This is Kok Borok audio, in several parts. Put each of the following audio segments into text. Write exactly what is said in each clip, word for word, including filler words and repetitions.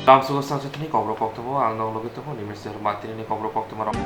Tamsolo sangsathani kokrok koktwma ang nog logi tongo, Nimesh Debbarma tinini kokrok koktwma rok.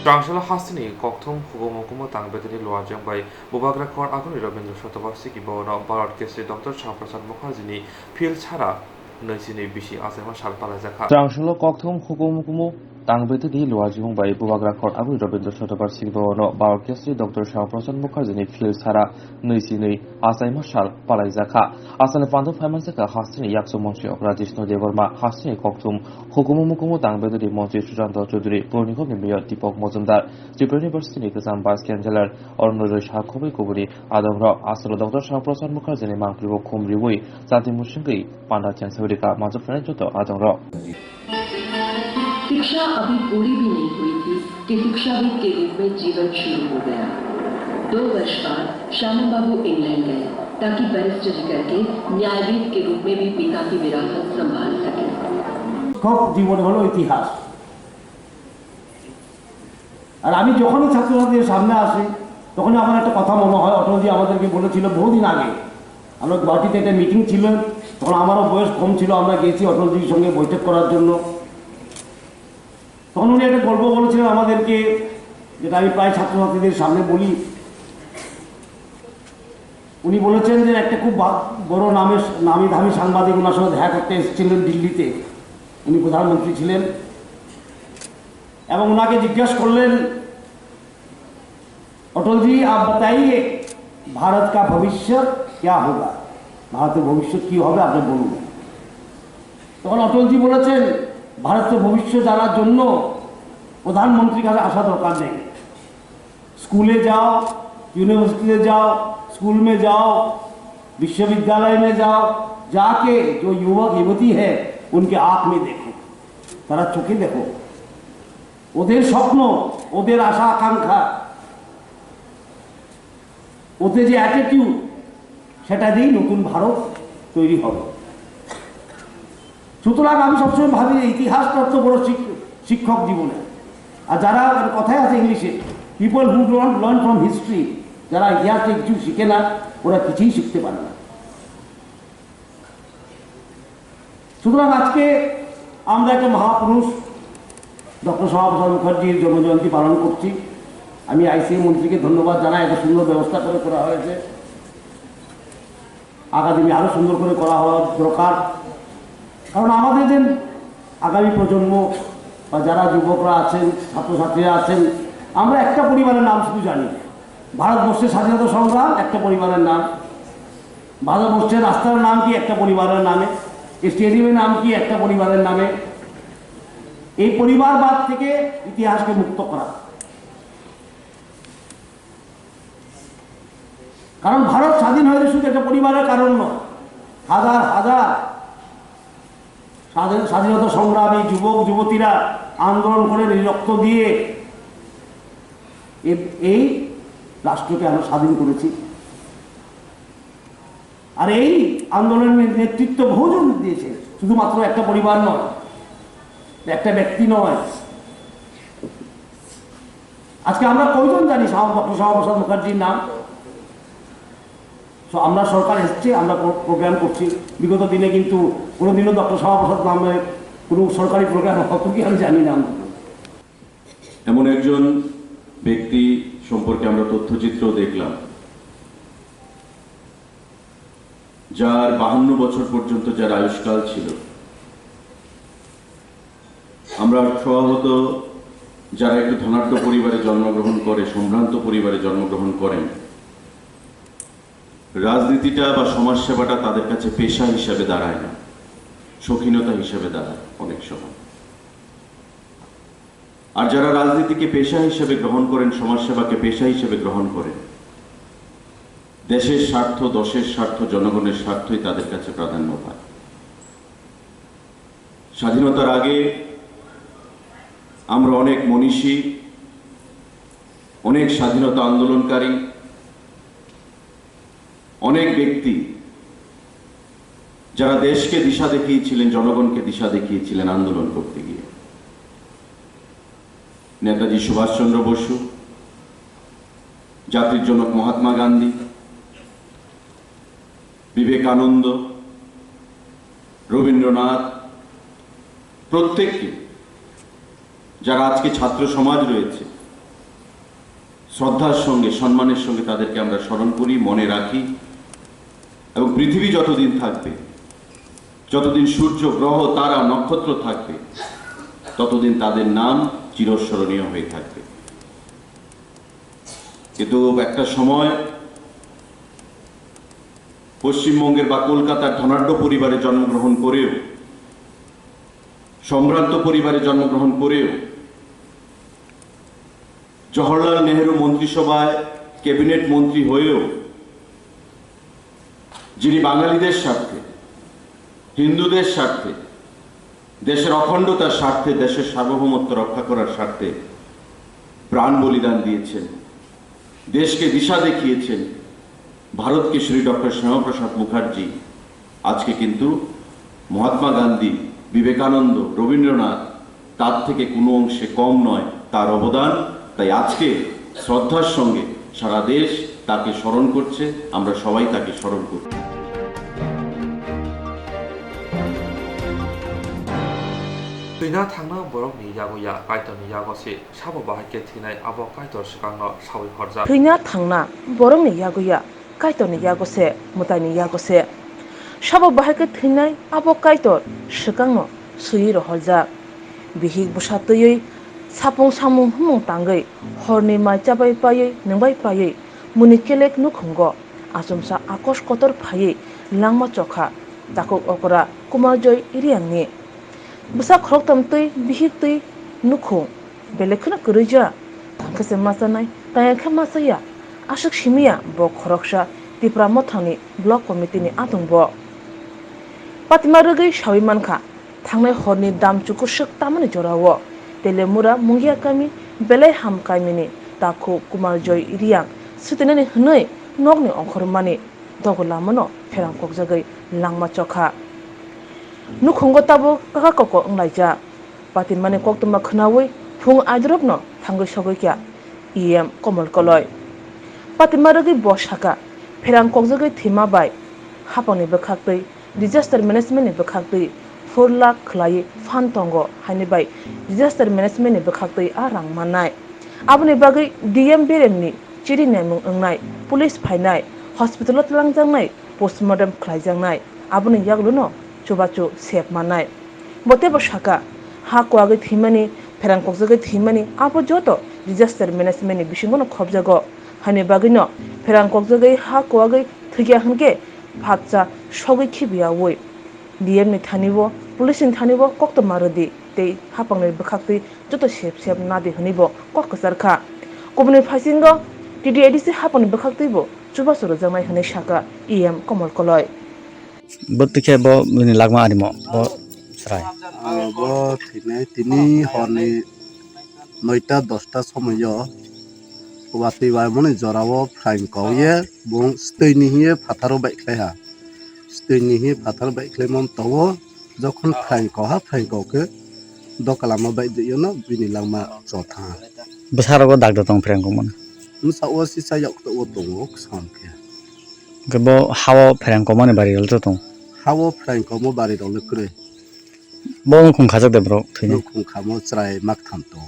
Trangsola hasteni kokthum hukumu kumu tang bedeni luajeng bai Bubagra khor aguni Rabindra Shatobarsiki Bhavan o Bharat Keshari Doctor Shyama Prasad Mukherjee ni phil sara nui si nui bisi achaima sal palaijak kha. Trangsola kokthum hukumu kumu tang bedeni luajeng bai Bubagra khor aguni Rabindra Shatobarsiki Bhavan o Bharat Keshari Doctor Shyama Prasad Mukherjee ni phil sara nui si nui achaima sal palaijak kha. Asani pando phaimanjak kha hasteni yakso montri Rajesh Debbarma, hasteni kokthum hukumu mukumu tang bedeni montri Sushanta Chowdhury, Purnikhomni mayor Deepak Majumdar, Tripura University ni kwcham Vice Chancellor Arunodoi Saha khobwi kubuni adongrok, asalo Doctor Shyama Prasad Mukherjee ni mangpili bo khum riwi chanti musingwi panda chengsawi rikha manjak phainai joto adongrok. शिक्षा अभी पूरी भी नहीं हुई थी कि शिक्षाविद के रूप में जीवन शुरू हो गया। दो वर्ष बाद श्यामा बाबू इंग्लैंड गए, ताकि बैरिस्टरी करके न्यायाधीश के रूप में भी पिता की विरासत संभाल सके। শিক্ষক জীবন হলো ইতিহাস। আর আমি যখনই ছাত্রছাত্রীদের সামনে আসি, তখনই আমার একটা কথা মনে হয়, অটলজি আমাদেরকে বলেছিল বহুদিন আগে, আমরা গুয়াহাটিতে একটা মিটিং ছিল, তখন আমারও বয়স কম ছিল, আমরা গেছি অটলজির সঙ্গে বৈঠক করার জন্য। তখন উনি একটা গল্প বলেছিলেন আমাদেরকে, যেটা আমি প্রায় ছাত্রছাত্রীদের সামনে বলি। উনি বলেছেন যে একটা খুব বা-, বড় নামে, নামি দামি সাংবাদিক ওনার সঙ্গে দেখা করতে এসেছিলেন দিল্লিতে, উনি প্রধানমন্ত্রী ছিলেন, এবং ওনাকে জিজ্ঞেস করলেন, "অটলজি, আপ বাতাইয়ে, ভারত কা ভবিষ্যৎ ক্যা হোগা? ভারতের ভবিষ্যৎ কি হবে, আপনি বলুন।" তখন অটলজি বলেছেন, "ভারতের ভবিষ্যৎ জানার জন্য প্রধানমন্ত্রীর কাছে আসা দরকার নেই। স্কুলে যাও, ইউনিভার্সিটিতে যাও, স্কুল মে যাও, বিশ্ববিদ্যালয় মে যাও, যাকে যে যুবক যুবতী হ্যায়, উনকে আঁখ মে দেখো, তারা চোখে দেখো। ওদের স্বপ্ন, ওদের আশা আকাঙ্ক্ষা, ওদের যে অ্যাটিটিউড, সেটা দিয়েই নতুন ভারত তৈরি হবে।" সুতরাং আমি সবসময় ভাবি যে ইতিহাসটা তো বড় শিক-, শিক্ষক জীবনে। আর যারা, মানে, কথায় আছে ইংলিশে, "People who don't learn from history", যারা ইতিহাস থেকে কিছু শিখে না, ওরা কিছুই শিখতে পারে না। সুতরাং আজকে আমরা একটা মহাপুরুষ ডক্টর শ্যামাপ্রসাদ মুখার্জির জন্মজয়ন্তী পালন করছি। আমি আইসিএ মন্ত্রীকে ধন্যবাদ জানাই, এত সুন্দর ব্যবস্থা করে করা হয়েছে। আগামী দিনে আরো সুন্দর করে করা হওয়ার দরকার, কারণ আমাদের যে আগামী প্রজন্ম বা যারা যুবকরা আছেন, ছাত্রছাত্রীরা আছেন, আমরা একটা পরিবারের নাম শুধু জানি, ভারতবর্ষের স্বাধীনতা সংগ্রাম একটা পরিবারের নাম, ভারতবর্ষের রাস্তার নাম কি একটা পরিবারের নামে, স্টেডিয়ামের নাম কি একটা পরিবারের নামে। এই পরিবারবাদ থেকে ইতিহাসকে মুক্ত করা। কারণ ভারত স্বাধীন হয়েছে শুধু একটা পরিবারের কারণ নয়, হাজার হাজার স্বাধীন-, স্বাধীনতা সংগ্রামী যুবক যুবতীরা আন্দোলন করে, রক্ত দিয়ে এ-, এই রাষ্ট্রকে আমরা স্বাধীন করেছি। আর এই আন্দোলনের নেতৃত্ব বহুজন দিয়েছে, শুধুমাত্র একটা পরিবার নয়, একটা ব্যক্তি নয়। আজকে আমরা কয়জন জানি শ্যামা-, ডক্টর শ্যামাপ্রসাদ মুখার্জির নাম? So, আমরা সরকার এসছে, আমরা প্রো-, প্রোগ্রাম করছি। বিগত দিনে কিন্তু কোনোদিনও ডক্টর শ্যামাপ্রসাদ নামে কোনো সরকারি প্রোগ্রাম হতো কি আমি জানি না। এমন একজন ব্যক্তি সম্পর্কে আমরা তথ্যচিত্র দেখলাম, যার বাহান্ন বছর পর্যন্ত যার আয়ুষ্কাল ছিল। আমরা স্বভাবত যারা একটু ধনাঢ্য পরিবারে জন্মগ্রহণ করে, সম্ভ্রান্ত পরিবারে জন্মগ্রহণ করেন, রাজনীতিটা বা সমাজসেবাটা তাদের কাছে পেশা হিসাবে দাঁড়ায় না, শৌখিনতা হিসাবে দাঁড়ায় অনেক সময়। আর যারা রাজনীতিকে পেশা হিসেবে গ্রহণ করেন, সমাজসেবাকে পেশা হিসেবে গ্রহণ করেন, দেশের স্বার্থ, দেশের স্বার্থ, জনগণের স্বার্থই তাদের কাছে প্রাধান্য পায়। স্বাধীনতার আগে আমরা অনেক মনীষী, অনেক স্বাধীনতা আন্দোলনকারী, অনেক ব্যক্তি যারা দেশকে দিশা দেখিয়েছিলেন, জনগণকে দিশা দেখিয়েছিলেন আন্দোলন করতে গিয়ে। নেতাজি সুভাষচন্দ্র বসু, জাতির জনক মহাত্মা গান্ধী, বিবেকানন্দ, রবীন্দ্রনাথ, প্রত্যেককে, যারা আজকে ছাত্র সমাজ রয়েছে, শ্রদ্ধার সঙ্গে, সম্মানের সঙ্গে তাদেরকে আমরা স্মরণ করি, মনে রাখি। এবং পৃথিবী যতদিন থাকবে, যতদিন সূর্য, গ্রহ, তারা, নক্ষত্র থাকবে, ততদিন তাদের নাম চিরস্মরণীয় হয়ে থাকবে। কিন্তু একটা সময় পশ্চিমবঙ্গের বা কলকাতার ধনাঢ্য পরিবারে জন্মগ্রহণ করেও, সম্ভ্রান্ত পরিবারে জন্মগ্রহণ করেও, জওহরলাল নেহেরু মন্ত্রিসভায় ক্যাবিনেট মন্ত্রী হয়েও যিনি বাঙালিদের স্বার্থে, হিন্দুদের স্বার্থে, দেশের অখণ্ডতার স্বার্থে, দেশের সার্বভৌমত্ব রক্ষা করার স্বার্থে প্রাণ বলিদান দিয়েছেন, দেশকে দিশা দেখিয়েছেন, ভারত কেশরী ডক্টর শ্যামাপ্রসাদ মুখার্জি আজকে কিন্তু মহাত্মা গান্ধী, বিবেকানন্দ, রবীন্দ্রনাথ তার থেকে কোনো অংশে কম নয় তার অবদান। তাই আজকে শ্রদ্ধার সঙ্গে সারা দেশ তাকে স্মরণ করছে, আমরা সবাই তাকে স্মরণ করছি। Twina thangna borokni yago ya, Kaitorni yago se, sabo bahai khe thwinai abo Kaitor swkangno saui horjak. Thwina thangna borokni yago ya, Kaitorni yago se, mwtaini yago se. Sabo bahai khe thwinai abo Kaitor swkangno swiwi roholjak. Bihik bwsa twiwi, sapung samung humung tangwi, horni mai chabai paiwi, nwngbai paiwi, muni kelek nukhungo, achomsa akos kotor phaiwi langma chokha takhuk okra Kumar Joy Reangni. Bwsa khorokthom twi bihik twi nukhung belai kheno kwrwija, thangkhe se machanai, tangya khe machaya. Aswk simiya bo khoroksa Tipra Mothani Block Committee ni adong bo. Patima rwgwi saui mankha, thangnai horni dam chukuswk tamani jorao Telemura Mungia kami Belai Ham kamini takhuk Kumar Joy Reang swtwinani hwnwi nokni ongkhormani dogo lamano pherang kokjagwi langma chokha. Nukhungo tabuk kaka koko wnglaijak. Patimani koktwma khwnaui phung aidorokno thangwi sogwi kha E M Komol Koloi. Patima rwgwi bo sakha, pherang kokjagwi thwima bai hapangni bwkhaktwi, disaster management ni bwkhaktwi four lakh khwlaiwi phan tongo, haini bai disaster management ni bwkhaktwi a rang mannai. Aboni bagwi D M Biremni chiri naimung wngnai, police phainai, hospital o twlangjaknai, postmortem khlaijaknai, aboni yagulono chubachu sep mannai. Bo teibo sakha, ha kuagwi thwimani, pherang kokjagwi thwimani, abo joto disaster management ni bisingono khopjago. Haini bagwino pherang kokjagwi ha kuagwi thwikya hwnkhe phatsa sogwi khibiyaui D M ni thani o, police ni thani o koktwma rwdi tei hapangni bwkhaktwi joto sep sep nadi hwnwi bo kok kwchar kha. Kubuni phaisingo T T A D C hapangni bwkhaktwi bo chubachu rwjaknai hwnwi sakha E M Komol Koloi. Bo tikhe bo bini lakma arimo bo chwrai. Ah, bo thwinai tini horni noita dosta somoio watwi waimani jorao phrang kok ye bung stwini hiye phatharo baikhlai ha. Stwini hiye phatharo baikhlai mom tawo jokhon phrang kok ha phrang kok khe dokalama baidwino bini langma chotha. Bwsarok o dakda tong phrang kok mano. Bwsa o sisa yok to o tongo ksom khe. Hwnkhe bo hao pherang kokmani bari rok tong? Hao pherang kokma bari rok le kwrwi. Bo nukhung khajak de borok thwini? Nukhung khamo chwrai maktham tong.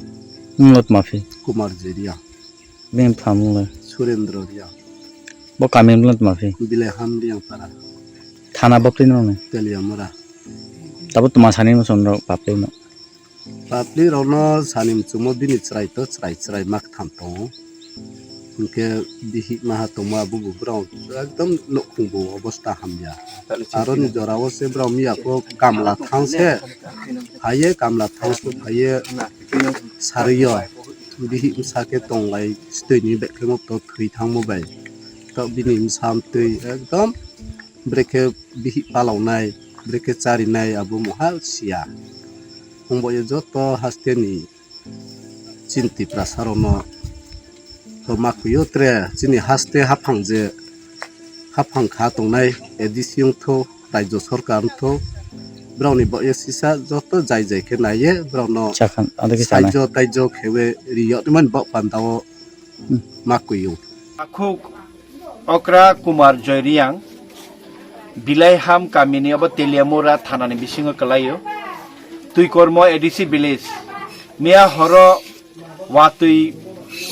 Nwng le tma phi? Kumar Joy Reang. Bini bwpha mung le? Surendra Reang. Bo kami le tma phi? Bilai Ham Reang para. Thana bo twi no? Teliamura. Tabo tma sani muchung rok papli no? Papli rokno sani muchungmo bini chwrai to chwrai chwrai maktham tongo. Hwnkhe bihik maha tongma bubu borok ekdom nukhung bo obosta hamya. Aroni jorao se borok miya kho kamla thang se phaiye, kamla thang se phaiye sarwi o. Bihik bwsa khe tonglai stwini baikhlai mo to thwi thangmo bai. To bini bwsa amtwi ekdom brekhe bihik paloknai, brekhe charinai abo mohal siya. Wngbo ye joto hasteni chini Tiprasa rokno to ma khuyo tre chini haste haphang je haphang kha tongnai A D C wngtho, Rajya Sarkar wngtho, borokni bo ye sisa joto jai jai khe naiye borokno Chakhan, ado khe chanai. Saijo taijo khewe riyokmani bo pandao Hmm. ma khuyo. Takhuk okra Kumar Joy Reang, Bilaiham kamini obo Teliamura thanani bisingo kwlaio. Twikormo A D C village. Miya horo watwi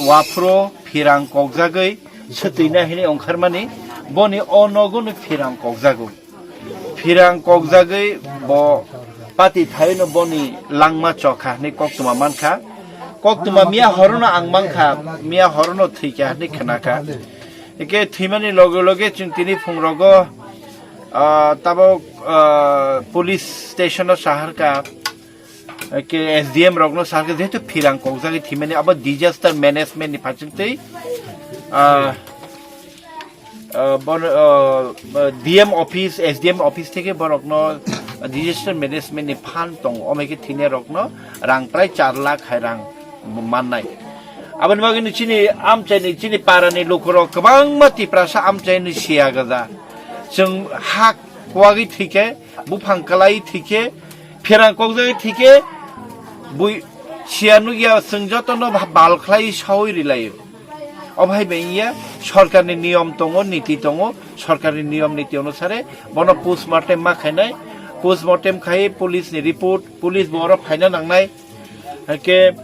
waphro phirang kokjagwi swtwina hini ongkharmani boni o nogono phirang kokjago. Phirang kokjagwi bo pati thaino boni langma chokha hini koktwma mankha. Koktwma miya horono ang mankha, miya horono thwikha hini khnakha. Eke thwimani loge loge chwng tini phungrogo, ah, tabok, ah, police station o saharka, eke S D M rokno saharka, jehetu phirang kokjagwi thwimani abo disaster management ni phachingtwi, ah, ah, bon, ah, D M office, S D M office theke borokno disaster management ni phan tongo, omo khe thwinai rokno rang prai char lakh hai rang mannai. Aboni bagwi no chini amchaini, chini parani lukurok kwbangma Tiprasa amchaini siya gaja. Chwng ha kuwagwi thwikhe, buphang kwlai thwikhe, pherang kokjagwi thwikhe, bui siya nukya chwng jotono bal khlai sawi rilaio. Obo hai bai wngya, sorkarni niyom tongo, niti tongo, sorkarni niyom niti onusare bono postmortem ma khainai, postmortem khai police ni report, police bo oro phaina nangnai. Hake,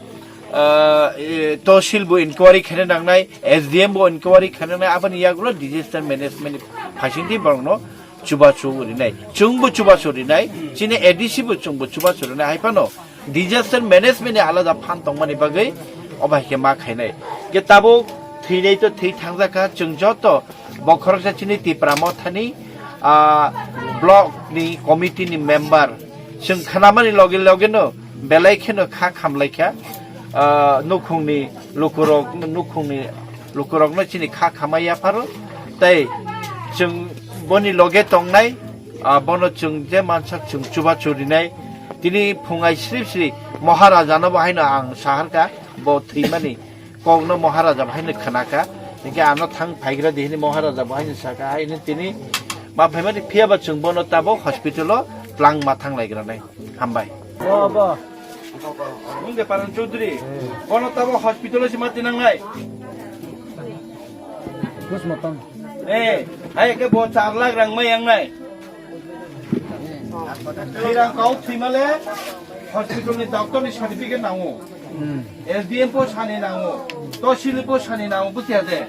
ah, e, tosil bo inquiry khaina nangnai, S D M bo inquiry khaina nangnai, aboni yagulo disaster management ni phasingdi borokno chubachu rinai. Chwngbo chubachu rinai, chini A D C bo chwngbo chubachu rinai, hai phano disaster management ni alada phan tongmani bagwi obo hai khe ma khainai. Ke tabuk thwinai to thwi thangjakha, chwng joto bo khoroksa chini Tipra Mothani, ah, block ni committee ni member, chwng khnamani loge loge no belai kheno kha khamlaikha, ah, nukhungni lukurok, nukhungni lukurokno chini kha khamai yapharo, tei chwng boni loge tongnai, ah, bono chwng je mansak chwng chubachu rinai, tini phungai sri sri Maharajano bo haino ang saharka, bo thwimani kokno Maharaja bo haino khnaka, hinkhe ano thang phaigra di hini Maharaja bo haino saka, haino tini ma phaimani phiyaba chwng bono tabok hospital o twlang ma thang laigra nai. Hambai. Bo, bo. Mungde Paran Chaudhary. Bono tabok hospital o si ma tinang nai. Postmortem. Eh, hai ke bo char lakh rang ma yang nai. Thwirang kau thwimale hospital ni doctor ni certificate nango. Hmm. S D M po sani nango. Tosil po sani nango, buti ade.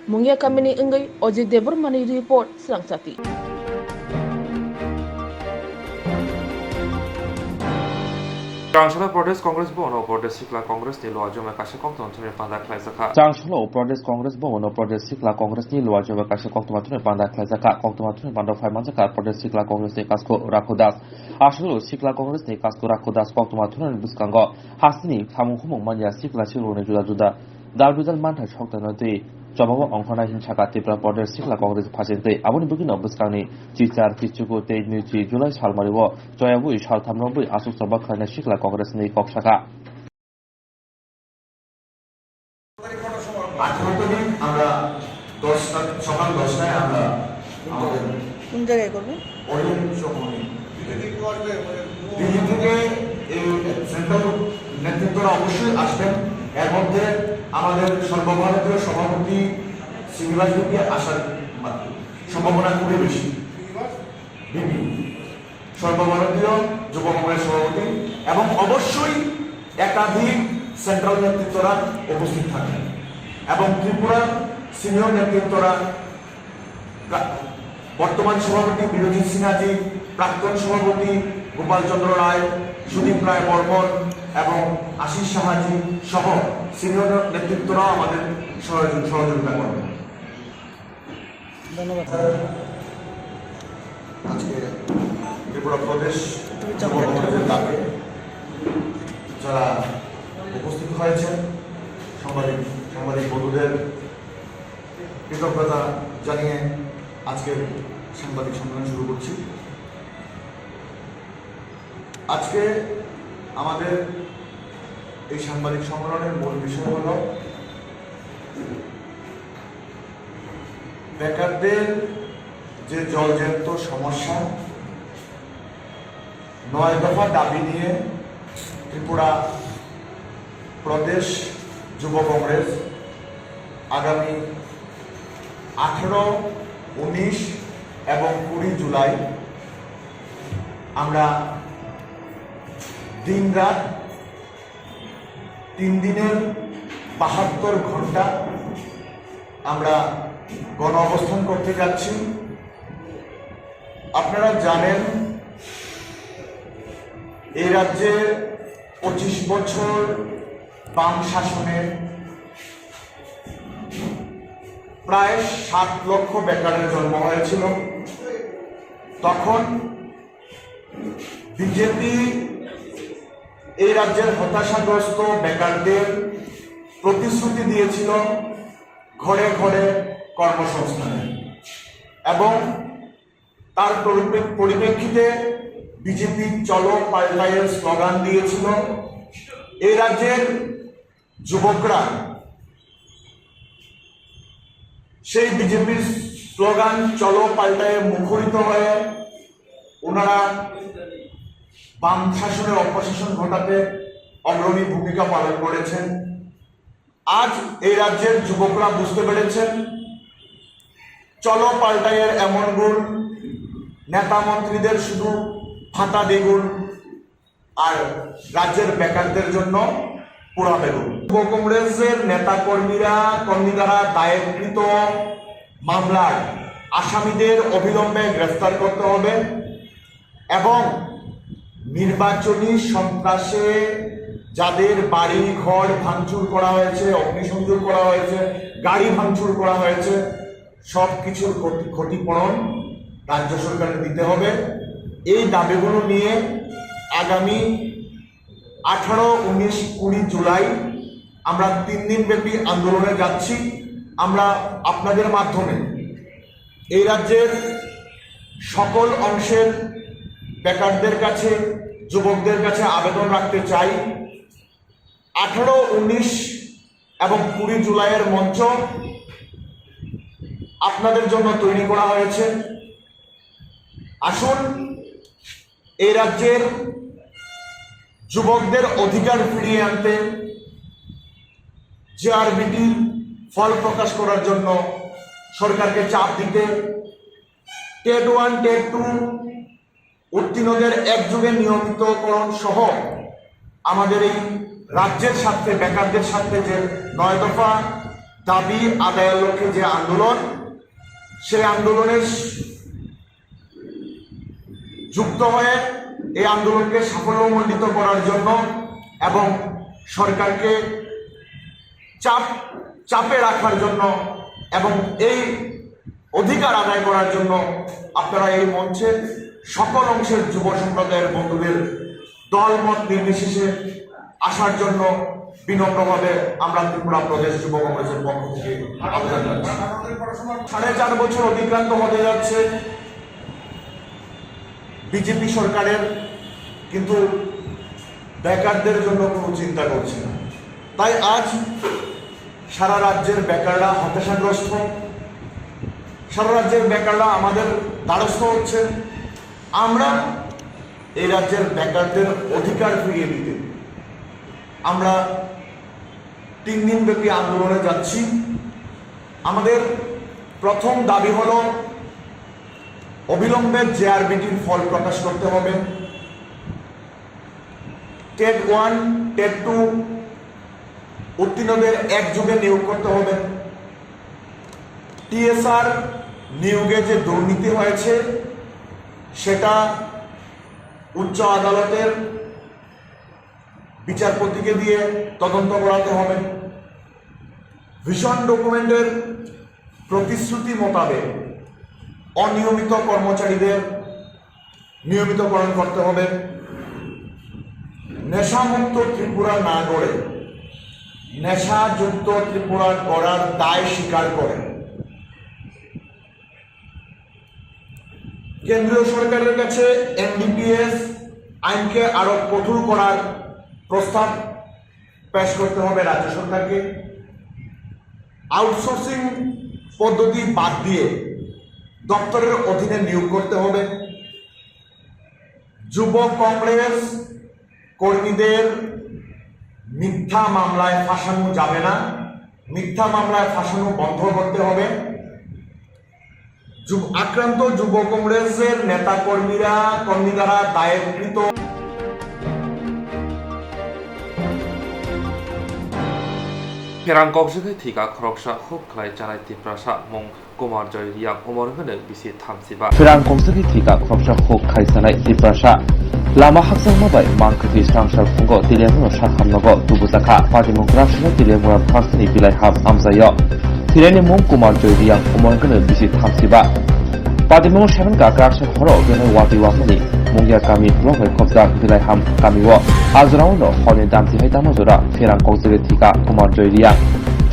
Mungia kamini wngwi Ojit Debbarmani report, Swrangchati. Changshalo Pradesh Congress Bhavan o Pradesh Sikla Congress ni luajoma kaisa koktwma thumwi panda khlaijakha. Changshalo Pradesh Congress Bhavan o Pradesh Sikla Congress ni luajoma kaisa koktwma thumwi panda khlaijakha. Koktwma thumwi panda phai manjakha Pradesh Sikla Congress ni Kasko Rakho Das. Aswk Sikla Congress ni Kasko Rakho Das koktwma thumwi bwskango hasteni samung humung manya sikla siklorokni juda juda dal bijal manthai soktaino twi chobao ongkhornai hin saka Tripura Pradesh Sikla Congress phasingtwi. Aboni bwkhwino bwskangni chichar kichuku tei nwichi July salmario choyabwi saltham romwi aswk choba khlainai Sikla Congress ni kok saka. আঠারো তারিখ আমরা দশটা, সকাল দশটায় আমরা আমাদের কোন জায়গায় করবেন? অরিয়েন্ট চৌমুহনী। দিল্লি থেকে এই সেন্ট্রাল নেতৃত্বরা অবশ্যই আসবেন। এর মধ্যে আমাদের সর্বভারতীয় সভাপতি শ্রীনিবাস বিপি আসার সম্ভাবনা খুবই বেশি। বিপি, সর্বভারতীয় যুব কংগ্রেস সভাপতি এবং অবশ্যই একাধিক সেন্ট্রাল নেতৃত্বরা উপস্থিত থাকবেন এবং ত্রিপুরার সিনিয়র নেতৃত্বরা, প্রা-, বর্তমান সভাপতি বিরজিৎ সিনহাজি, প্রাক্তন সভাপতি গোপাল চন্দ্র রায়, সুদীপ রায় বর্মন এবং আশিস সাহাজি সহ সিনিয়র নেতৃত্বরাও আমাদের সহযোগি-, সহযোগিতা করবেন। ধন্যবাদ। আজকে ত্রিপুরা প্রদেশ যুব কংগ্রেসের ডাকে যারা উপস্থিত হয়েছেন, সাংবাদিক, সাংবাদিক বন্ধুদের কৃতজ্ঞতা জানিয়ে আজকের সাংবাদিক সম্মেলন শুরু করছি। আজকে আমাদের এই সাংবাদিক সম্মেলনের মূল বিষয় হলো বেকারদের যে জলজ্যান্ত সমস্যা, নয় দফা দাবি নিয়ে ত্রিপুরা প্রদেশ যুব কংগ্রেস আগামী আঠারো, উনিশ এবং কুড়ি জুলাই আমরা দিনরাত তিন দিনের বাহাত্তর ঘন্টা আমরা গণ অবস্থান করতে যাচ্ছি। আপনারা জানেন, এই রাজ্যে পঁচিশ বছর বাম শাসনে প্রায় সাত লক্ষ বেকারের জন্ম হয়েছিল। তখন বিজেপি এই রাজ্যের হতাশাগ্রস্ত বেকারদের প্রতিশ্রুতি দিয়েছিল ঘরে ঘরে কর্মসংস্থানের, এবং তার পরিপ্রে-, পরিপ্রেক্ষিতে বিজেপি চলো পাল্টাইয়ের স্লোগান দিয়েছিল। এই রাজ্যের যুবকরা সেই বিজেপির স্লোগান চলো পাল্টাইয়ে মুখরিত হয়ে ওনারা বাম শাসনের অপশাসন ঘটাতে অগ্রণী ভূমিকা পালন করেছেন। আজ এই রাজ্যের যুবকরা বুঝতে পেরেছেন, চলো পাল্টাইয়ের এমন গুণ, নেতা মন্ত্রীদের শুধু ভাতা দ্বিগুণ, আর রাজ্যের বেকারদের জন্য পোড়া বেগুন। যুব কংগ্রেসের নেতা কর্মীরা, কর্মী দ্বারা দায়েরকৃত মামলার আসামিদের অবিলম্বে গ্রেফতার করতে হবে এবং নির্বাচনী সন্ত্রাসে যাদের বাড়ি ঘর ভাঙচুর করা হয়েছে, অগ্নিসংযোগ করা হয়েছে, গাড়ি ভাঙচুর করা হয়েছে, সব কিছুর ক্ষতি-, ক্ষতিপূরণ রাজ্য সরকারের দিতে হবে। এই দাবিগুলো নিয়ে আগামী আঠারো, উনিশ, কুড়ি জুলাই আমরা তিন দিন ব্যাপী আন্দোলনে যাচ্ছি। আমরা আপনাদের মাধ্যমে এই রাজ্যের সকল অংশের বেকারদের কাছে, যুবকদের কাছে আবেদন রাখতে চাই, আঠারো, উনিশ এবং কুড়ি জুলাইয়ের মঞ্চ আপনাদের জন্য তৈরি করা হয়েছে। আসুন, এই রাজ্যের যুবকদের অধিকার ফিরিয়ে আনতে, জেআরবিটির ফল প্রকাশ করার জন্য সরকারকে চাপ দিতে, টেট ওয়ান, টেট টু উত্তীর্ণদের একযোগে নিয়মিতকরণ সহ আমাদের এই রাজ্যের স্বার্থে, বেকারদের স্বার্থে যে নয় দফা দাবি আদায়ের লক্ষ্যে যে আন্দোলন, সেই আন্দোলনের যুক্ত হয়ে এই আন্দোলনকে সাফল্যমণ্ডিত করার জন্য এবং সরকারকে চাপ, চাপে রাখার জন্য এবং এই অধিকার আদায় করার জন্য আপনারা এই মঞ্চে সকল অংশের যুব সম্প্রদায়ের বন্ধুদের দলমত নির্বিশেষে আসার জন্য বিনম্রভাবে আমরা ত্রিপুরা প্রদেশ যুব কংগ্রেসের পক্ষ থেকে আবেদন জানাচ্ছি। সাড়ে চার বছর অতিক্রান্ত হতে যাচ্ছে বিজেপি সরকারের, কিন্তু বেকারদের জন্য কোনো চিন্তা করছে না। তাই আজ সারা রাজ্যের বেকাররা হতাশাগ্রস্ত, সারা রাজ্যের বেকাররা আমাদের দ্বারস্থ হচ্ছেন। আমরা এই রাজ্যের বেকারদের অধিকার ফিরিয়ে দিতে আমরা তিন দিনব্যাপী আন্দোলনে যাচ্ছি। আমাদের প্রথম দাবি হলো অবিলম্বে জেআরবিটির ফল প্রকাশ করতে হবে। টেট ওয়ান, টেট টু উত্তীর্ণদের একযোগে নিয়োগ করতে হবে। টিএসআর নিয়োগে যে দুর্নীতি হয়েছে, সেটা উচ্চ আদালতের বিচারপতিকে দিয়ে তদন্ত করাতে হবে। ভিশন ডকুমেন্টের প্রতিশ্রুতি মোতাবেক অনিয়মিত কর্মচারীদের নিয়মিতকরণ করতে হবে। নেশামুক্ত ত্রিপুরা না গড়ে নেশাযুক্ত ত্রিপুরা গড়ার দায় স্বীকার করে কেন্দ্রীয় সরকারের কাছে এনডিপিএস আইনকে আরো কঠোর করার প্রস্তাব পেশ করতে হবে রাজ্য সরকারকে। আউটসোর্সিং পদ্ধতি বাদ দিয়ে দপ্তরের অধীনে নিয়োগ করতে হবে। যুব কংগ্রেস কর্মীদের মিথ্যা মামলায় ফাঁসানো যাবে না, মিথ্যা মামলায় ফাঁসানো বন্ধ করতে হবে। যুব-, আক্রান্ত যুব কংগ্রেসের নেতাকর্মীরা কর্মীরা দায়েরকৃত। Pherang kokjagwi thwikha khoroksa huk khlai chanai Tiprasa mung Kumar Joy Riang umor hwnkhe bisi thamsiba. Pherang kokjagwi thwikha khoroksa huk khai chanai Tiprasa. Lama hakchangma bai mang kwthwi srang srang phungo Teliamura sakhamnogo tubujakha. Patimung kwrak swnai Teliamura pharsni bilai ham amjaio. Thwinaini mung Kumar Joy Riang, umor hwnkhe bisi thamsiba. Patimung seven ka kwrak swnai horo bini watwi wamani mungya kami block bai khopjak bilai ham kamio. A jorao no horni damti hai tamo jora pherang kokjagwi thwikha Kumar Joy Riang.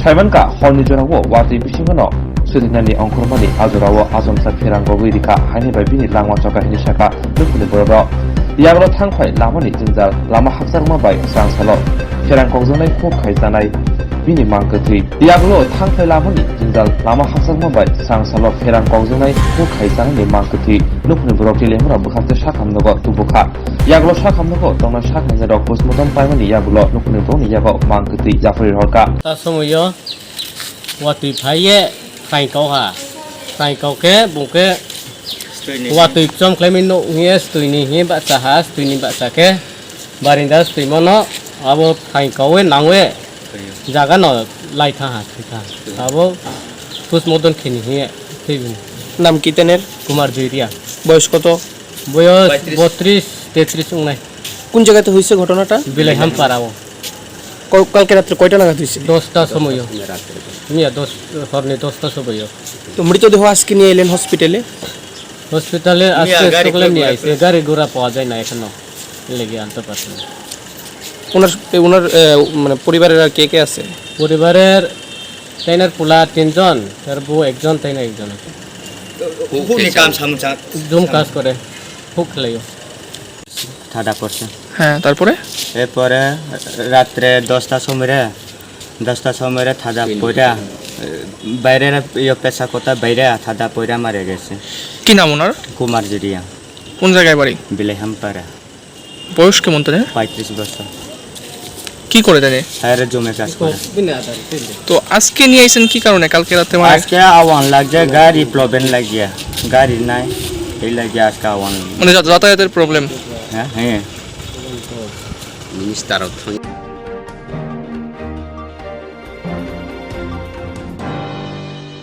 Saimankha horni jorao watwi bisingo no swtwinani ongkhormani a jorao achomsa pherang rogwi rikha haini bai bini langma choka hini sakha. Nukhungni borok rok. Yagulo thangphai lamani jwngjal lama hakchangma bai srangsalo pherang kokjaknai huk khai chanai bini mang kwthwi. Yagulo thangphai lamani jwngjal lama hakchangma bai srangsalo pherang kokjaknai huk khai chanaini mang kwthwi. Nukhungni borok Teliamura bwkhakte sakhamnogo tubukha. Yagulo sakhamnogo tongnai sakhamjak rok postmortem paimani yagulo nukhungni borokni yago mang kwthwi yapharwi rohorkha. Ta somoio watwi phaiye. Phaingkau ha. Phaingkau khe bung khe watwi chom khlaimwi nuk hiye stwini hiye bahcha ha, stwini bahcha khe barinda stwimano abo phaingkauwi nangwi jagano laitha ha, thwitha ha. Abo postmortem khini hiye thwibini. নাম কি তেনের? Kumar Joy Riang. বয়স কত? বয়স পঁয়ত্রিশ। বত্রিশ, তেত্রিশ wngnai. কোন জায়গাতে হয়েছে ঘটনাটা? Bilai Hampara o. ক-, কালকে রাত্রে কয়টা নাগাদ হয়েছে? Dosta somoio. Miya dos, horni dosta somoio. তো মৃতদেহ আজকে নিয়ে এলেন হসপিটালে? Hospital-e aske sokole niya aise, gari gura pawa jai na ekhono. Legi anto pasu. ওনার, এ, ওনার, এ, মানে পরিবারের আর কে কে আছে? পরিবারের তাইনার পোলা তিনজন, তার বউ একজন, তাইনা একজন আছে। Hukni kam samung cha. Jum কাজ করে, হুক খেলাইও। থাদা পড়ছে। হ্যাঁ, তারপরে? এরপরে রাত্রে দশটার সময় রে, দশটার সময় রে থাদা পড়া, বাইরে ইয়ে পেশা কথা বাইরে থাদা পড়া মারা গেছে। কি নাম ওনার? কুমার জুরিয়া। কোন জায়গায় বাড়ি? বিলাইহামপাড়া। বয়স কেমন তাদের? পঁয়ত্রিশ বছর। কি করে তাদের? বাইরে জমে কাজ করে। তো আজকে নিয়ে আইছেন কি কারণে? কালকে রাতে মানে আজকে আওয়ান লাগছে, গাড়ি প্রবলেম লাগিয়া, গাড়ি নাই, এই লাগিয়া আজকে আওয়ান। মানে যা-, যাতায়াতের প্রবলেম? হ্যাঁ, হ্যাঁ। Minister of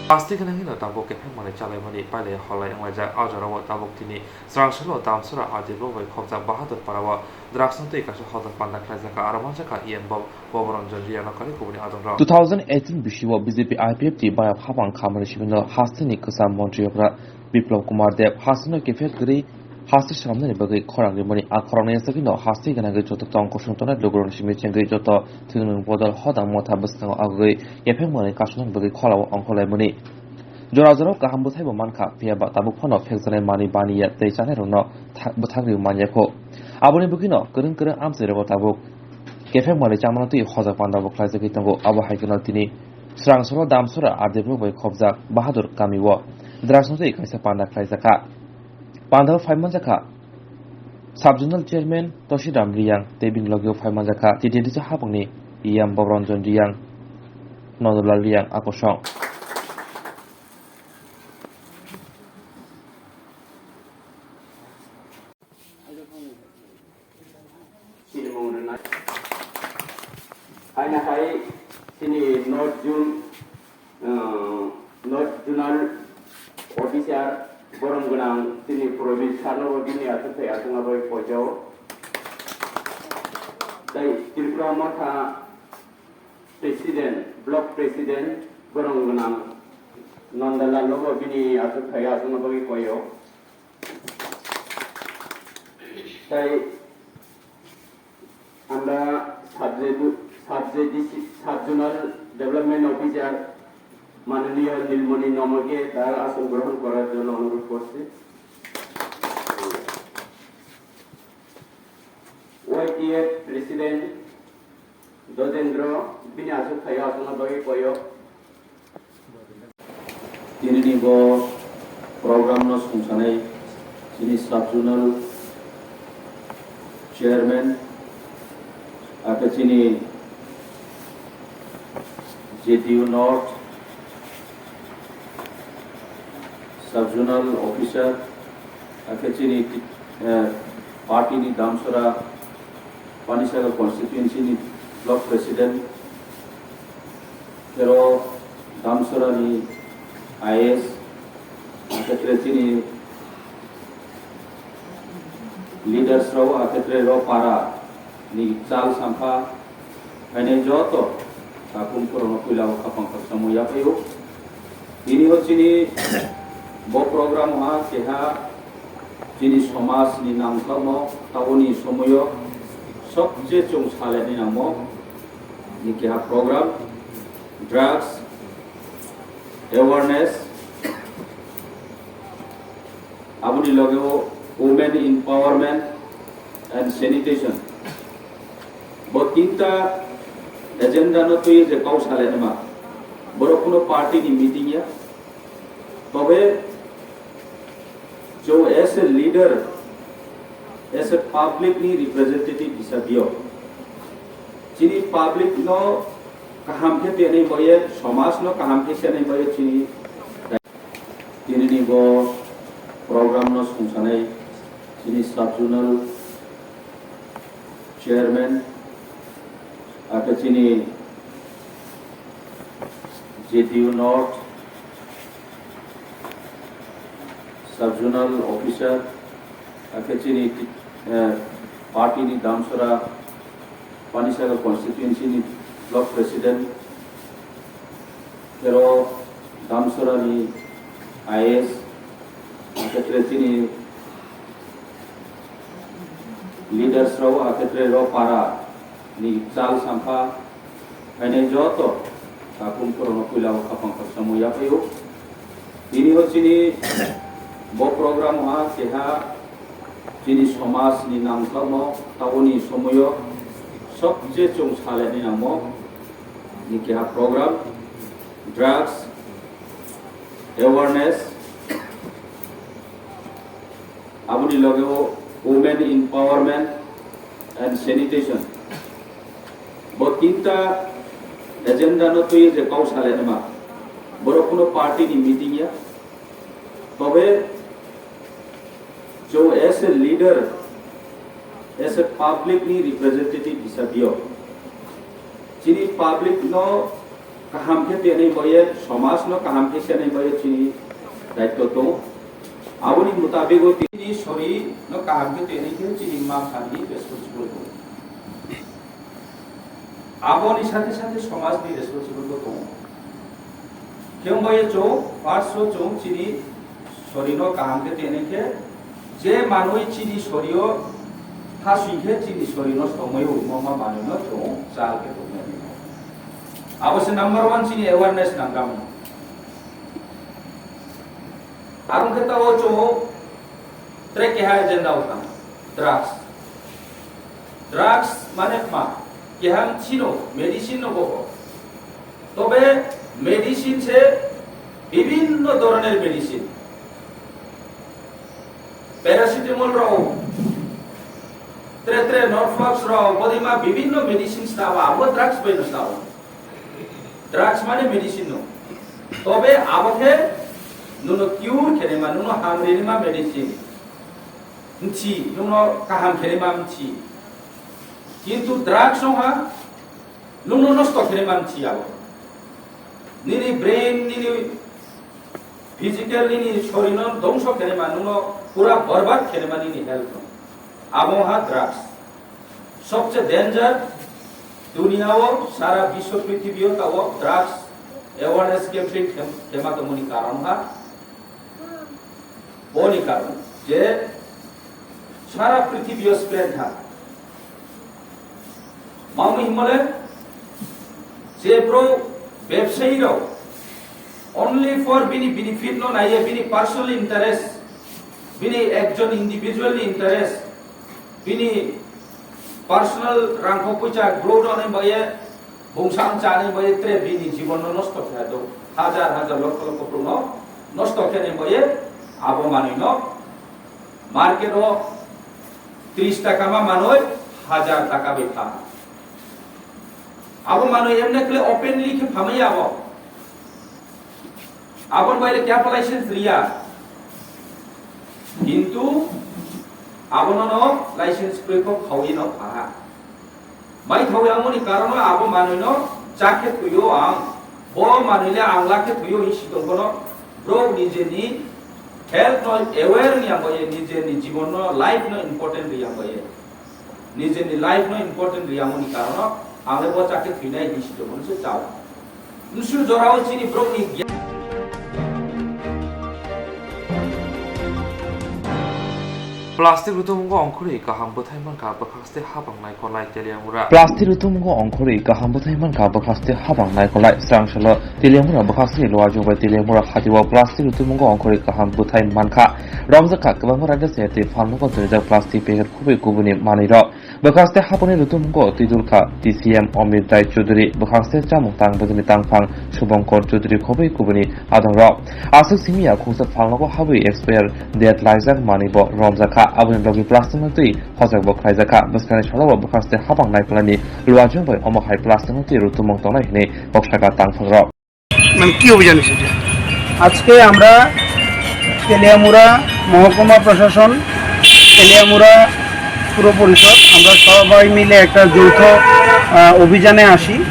Plastic hwnwi hino tabuk kepheng manwi chalaimani pailai holai wnglaijak. A jorao tabuk tini Srangsalo Damsora R D block bai khopjak Bahadur Parao drugs no twi kaisa hojak panda khlaijak kha, aro manjakha E M Bob-, Boboranjan Riano karwi kubuni adongrok. Two thousand eighteen bisio B J P I P F T bayap hapang khamani sibino hasteni kwcham montri okra Biplab Kumar Deb hasteno kiphek kwrwi haste swnamnani bagwi khorang rimani. A khorang ni aswkino haste gwnangwi joto tong kosong tongnai lukurokni simi chengwi joto thwngmung bodol hodang motha bwskango agwi kephek manwi kasuknani bagwi kholao ongkhorlaimani. Jora jorao kaham bwthaibo mankha, phiya ba tabuk phano phekjaknai manwi baniya tei chanairokno tha-, bwthak riwi manyakho. Aboni bagwino kwrwng kwrwng amchairogo tabuk kephek manwi chamano twi hojak pandabo khlaijagwi tongo. Abo hai kheno tini Srangsalo Damsora R D block bai khopjak Bahadur kamio drugs no twi kaisa panda khlaijakha. Pandao phai manjakha Sub Zonal Chairman Tosiram Riyang tei bini logeo phai manjakha T T D C hapangni E M Boboranjan Riyang, Nondolal Riyang a kosong. Sinimung rwnai. Haino hai chini North Zone, uh, North Zonal Officer borom gwnang chini Probir Sarno bo bini aswk thai aswk abo poito. Tai Tripura Motha President, Block President borom gwnang Nandalal no bo bini aswk thai aswk abo koyo. Tai আমরা sub J-, sub J-, DC, sub zonal development officer মাননীয় নীলমণি নমকে তার আসন গ্রহণ করার জন্য অনুরোধ করছি। ওয়াইটিএফ প্রেসিডেন্ট দজেন্দ্র বিনি আসুক থাইয়া আসনা দই কয়ক। Tinini bo program no songsanai chini sub zonal chairman, ake chini J T U North, Sub-zonal officer, akhe chini, eh, party ni Damsora Panisagar constituency ni block president, khero Damsora ni I A S, akhe chini leaders rao, akhe ro para ni chal sampha, phainai joto takhum khorokno puila o khapang khakchangmo yaphaio. Tini o chini bo program ha keha chini somaj ni nangkukma taboni somoyo sobse chwng salai ni nangmo ni keha program, drugs awareness, aboni loge o women empowerment and sanitation. Bo tinta agenda no twi je kau salai ma. Borok kuno party ni meeting ya. Tobe jo as a leader, as a public ni representative hisabe yo chini public no kaham khe tenai boye, somaj no kaham khe tenai boye chini Tini ni bo program no songsanai chini sub-zonal chairman, akhe chini J T U North sub-zonal officer, akhe chini, eh, party ni Damsora Panisagar constituency ni block president, khero Damsora ni I A S, akhe chini leaders rao, akhe ro para ni chal sampha, phainai joto takhum khorokno puila o khapang khakchangmo yaphaio. Tini o chini bo program ha keha chini somaj ni nangkukma taboni somoyo sobse chwng salai ni nangmo ni keha program, drugs awareness, aboni loge o women empowerment and sanitation. Bo tinta agenda no twi je kau salai ma. Borok kuno party ni meeting ya. Tobe jo as a leader, as a public ni representative hisabe yo chini public no kaham khe tenai boye, somaj no kaham khe tenai boye chini daitto tongo. Aboni mutabik o tini sori no kaham khe tenai khe chini ma phan ni responsible tongo. Aboni sathe sathe somaj ni responsible bo tongo. Khe wngbaye chwng first o chwng chini sorino kaham khe tenai khe je manwi chini sorio hasing khe chini sorino somoi o mama manwi no chwng chal khe tongnai. Abo se number one chini awareness nangkam. Arung khe tao chwng tre keha agenda o thang drugs. Drugs mane ma? Keham chino medicine no boho. Tobe medicine se bibhinno doroner medicine. Paracetamol rao, tre tre Norflox rao, bodima bibhinno medicine sabo, abo drugs bai no sabo. Drugs mane medicine no. Tobe abo khe nuno cure khenima, nuno hamrinima medicine. Mchi, nuno kaham khenima mchi. Kintu drugs wngkha, nuno nosto khenima mchi abo. Nini brain, nini physical, nini sorino dongso khenima, nuno pura borbad khenima nini health no. Abo wngkha drugs. Sobse danger, duniya o sara biswo prithibi o tao drugs awareness campaign khem-, khema tongmani karon ha. Boni karon je sara prithibi o spread ha. Mangni himale je bro bebsayi rao only for bini benefit no naiye, bini personal interest, bini ekjon individual ni interest, bini personal rangkho puisa grow rwnai bagwi, bungsang chanai bagwi tre bini jibon no nosto khe do. Hajar hajar lokho lokho borok no nosto khenai bagwi abo manwi no market o tris taka ma manwi hajar taka bai pha. Abo manwi emne khle openly khe phamai abo. Aboni baire kebo license riya. Kintu abono no license kwrwi kok khawi no phaha. Mai thawi amoni karono abo manwi no chakhe thwiyo ang. Bo manwi le ang lakhe thwiyo hi sitong bono bro nijeni health no aware ni ambaye nijeni jibon no life no important ri ambaye. Nijeni life no important ri amoni karono ang le bo chakhe thwinai hi sitong bono se chao. Msu jorao chini borokni gya- Plastic rutumungo ongkhorwi kaham bwthai mankha bwkhaste habang naikolai Teliamura. Plastic rutumungo ongkhorwi kaham bwthai mankha bwkhaste habang naikolai. Srangsalo Teliamura bwkhaste Luajung bai Teliamura hatio plastic rutumungo ongkhorwi kaham bwthai mankha. Romjakha kwbangma raida se tei phalnogo dorijak plastic packet khubui kubuni manwirok. Bwkhaste haponi rutumungo twidulkha T C M Omir Rai Chudhuri, bwkhaste chamung tang bwdini tangphang Subhankar Chudhuri khobwi kubuni adongrok. Aswk simi ya khungsa phalnogo habwi expire date laijak manwi bo romjakha, aboni logi plastic no twi hojak bo khlaijakha. Bwskangni salo bo bwkhaste habang naikolani Luajung bai omo hai plastic no twi rutumung tongnai hwnwi kok sakha tangphangrok. মানে কি অভিযান এসেছে? আজকে আমরা তেলিয়ামুড়া মহকুমা প্রশাসন, তেলিয়ামুড়া পুর পরিষদ, আমরা সবাই মিলে একটা যৌথ, আহ, অভিযানে আসি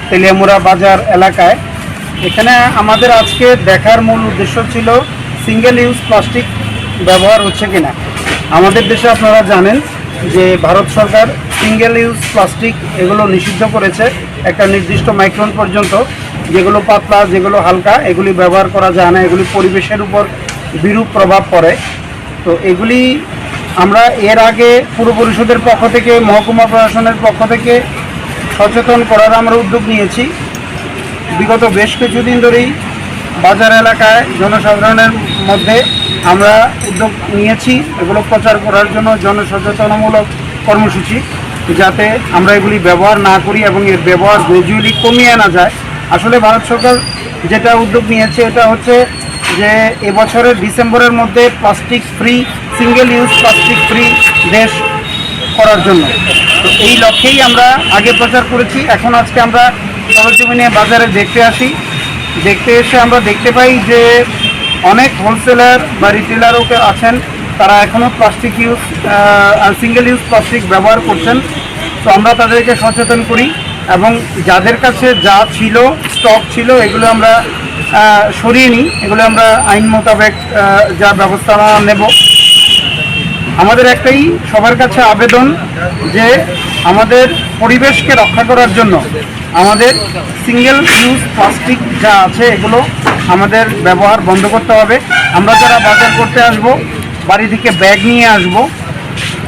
তেলিয়ামুড়া বাজার এলাকায়। এখানে আমাদের আজকে দেখার মূল উদ্দেশ্য ছিল সিঙ্গেল ইউজ প্লাস্টিক ব্যবহার হচ্ছে কিনা। আমাদের দেশে আপনারা জানেন যে ভারত সরকার সিঙ্গেল ইউজ প্লাস্টিক এগুলো নিষিদ্ধ করেছে একটা নির্দিষ্ট মাইক্রন পর্যন্ত। যেগুলো পাতলা, যেগুলো হালকা, এগুলি ব্যবহার করা যায় না, এগুলি পরিবেশের উপর বিরূপ প্রভাব পড়ে। তো এগুলি আমরা এর আগে পুর পরিষদের পক্ষ থেকে, মহকুমা প্রশাসনের পক্ষ থেকে সচেতন করার আমরা উদ্যোগ নিয়েছি। বিগত বেশ কিছুদিন ধরেই বাজার এলাকায় জনসাধারণের মধ্যে আমরা উদ্যোগ নিয়েছি এগুলো প্রচার করার জন্য, জনসচেতনামূলক কর্মসূচি, যাতে আমরা এগুলি ব্যবহার না করি এবং এর ব্যবহার গ্র্যাজুয়ালি কমিয়ে আনা যায়। আসলে ভারত সরকার যেটা উদ্যোগ নিয়েছে, এটা হচ্ছে যে এবছরের ডিসেম্বরের মধ্যে plastic free, single use plastic free দেশ করার জন্য। তো এই লক্ষ্যেই আমরা আগে প্রচার করেছি। এখন আজকে আমরা সরজমিনে বাজারে দেখতে আসি। দেখতে এসে আমরা দেখতে পাই যে অনেক হোলসেলার বা রিটেলারও আছেন, তারা এখনও plastic use, single use plastic ব্যবহার করছেন। তো আমরা তাদেরকে সচেতন করি এবং যাদের কাছে যা ছিল, স্টক ছিল, এগুলো আমরা, আহ, সরিয়ে নিই। এগুলো আমরা আইন মোতাবেক, আহ, যা ব্যবস্থা নেব। আমাদের একটাই সবার কাছে আবেদন যে আমাদের পরিবেশকে রক্ষা করার জন্য আমাদের সিঙ্গেল ইউজ প্লাস্টিক যা আছে, এগুলো আমাদের ব্যবহার বন্ধ করতে হবে। আমরা যারা বাজার করতে আসব, বাড়ি থেকে ব্যাগ নিয়ে আসব,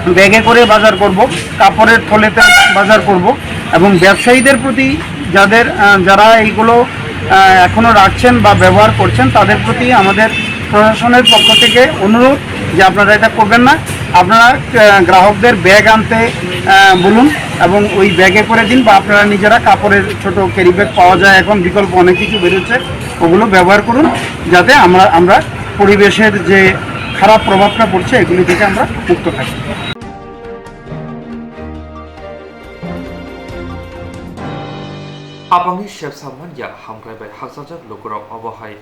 ব্যাগে করে বাজার করব, কাপড়ের থলেতে বাজার করব। এবং ব্যবসায়ীদের প্রতি, যাদের, আহ, যারা এইগুলো, আহ, এখনো রাখছেন বা ব্যবহার করছেন, তাদের প্রতি আমাদের প্রশাসনের পক্ষ থেকে অনুরোধ যে আপনারা এটা করবেন না। আপনারা, আহ, গ্রাহকদের ব্যাগ আনতে, আহ, বলুন এবং ওই ব্যাগে করে দিন, বা আপনারা নিজেরা কাপড়ের ছোট ক্যারি ব্যাগ পাওয়া যায় এখন, বিকল্প অনেক কিছু বেরোচ্ছে, ওগুলো ব্যবহার করুন, যাতে আমরা, আমরা পরিবেশের যে খারাপ প্রভাবটা পড়ছে, এগুলি থেকে আমরা মুক্ত থাকি। Hapangni sep samman ya hamkrai bai hakchajak lukurok obo hai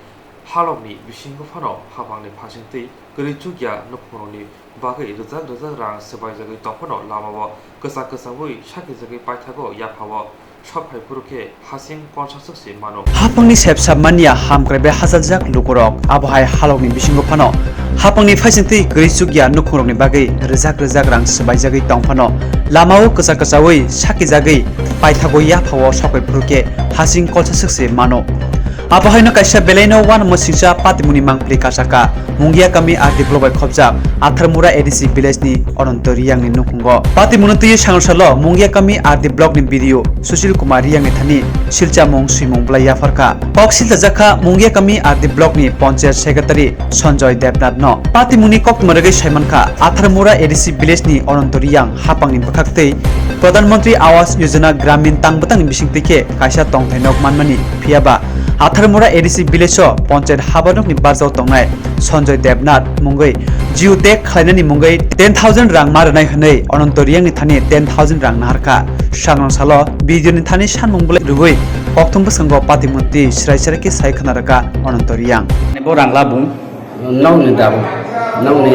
halokni bisingo phano hapangni phasingtwi kwrwi chukya nukhungrokni bagwi rwjak rwjak rang swbaijagwi tongphano lamao kwchak kwchaui sakijagwi paithago yaphao sok phai phuru khe hasing kolsaswk se mano. Hapangni sep samman ya hamkrai bai hachajak lukurok abo hai halokni bisingo phano hapangni phasingtwi kwrwi chukya nukhungrokni bagwi rwjak rwjak rang swbaijagwi tongphano lamao kwchak kwchaui sakijagwi paithago yaphao sok phai phuru khe hasing kolsaswk se mano. Abo haino kaisa belaino uanamo singcha patimungni mangpili kasaka Mungia kami R D block bai khopjak Atharmura A D C village ni Ononto Riyang ni nukhungo. Patimungno twiwi sangrwsalo Mungia kami R D block ni B D O Sushil Kumar Riyang ni thani silchamung swimung bwlai yapharkha. Kok silchajakha Mungia kami R D block ni Panchayat Secretary Sanjoy Debnath no. Patimungni koktwma rwgwi saimankha, Atharmura A D C village ni Ononto Riyang hapangni bwkhaktwi Pradhan Mantri Awas Yojana Gramin tangbwtangni bisingtwi khe kaisa tongthai nok manmani, phiyaba Atharmura A D C village o Panchayat habarnokni barjao tongnai Sanjoy Debnath mungwi geotag khlainani mungwi ten thousand rang ma rwnai hwnwi Ononto Riyangni thani ten thousand rang naharkha. Sangrang salo B D O ni thani sanmung bwlai rwui kokthum bwskango patimungtwi swrai swrai khe sai khna rwkha Ononto Riyang. Bo rang labung. Nokni dabo. Nokni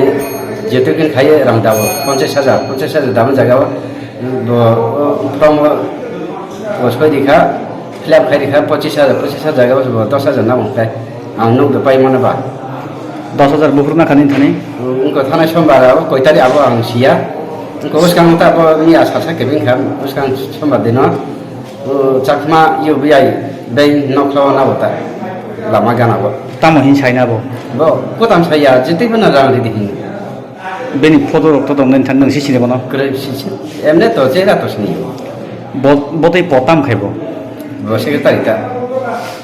jetukin khai rang dao, ponchas hajar, ponchas hajar dama jaga o, bo, o, from o, o soi rikha, film khai rikha, pochis hajar, pochis hajar jaga o, bo dos hajar na mungkha. Ang nuk do pai mano ba. Dos hajar buphuru na khani thani? Wngkha thanai sombar abo koi tari abo ang siya. Wngkha bwskang ta abo miya sasa kebeng kha, bwskang sombar dino. O, Chakma U B I bank nokla o nabo ta lama gana bo. Tamo hin saina bo? Bo, kotam saya, jete bana rang ridi hin. Beni photo rok to tong nang thang nang si sini bono? Kre si si. Emne to chera to sini. Bo, bo tei po tam khai bo? Bo secretary ta.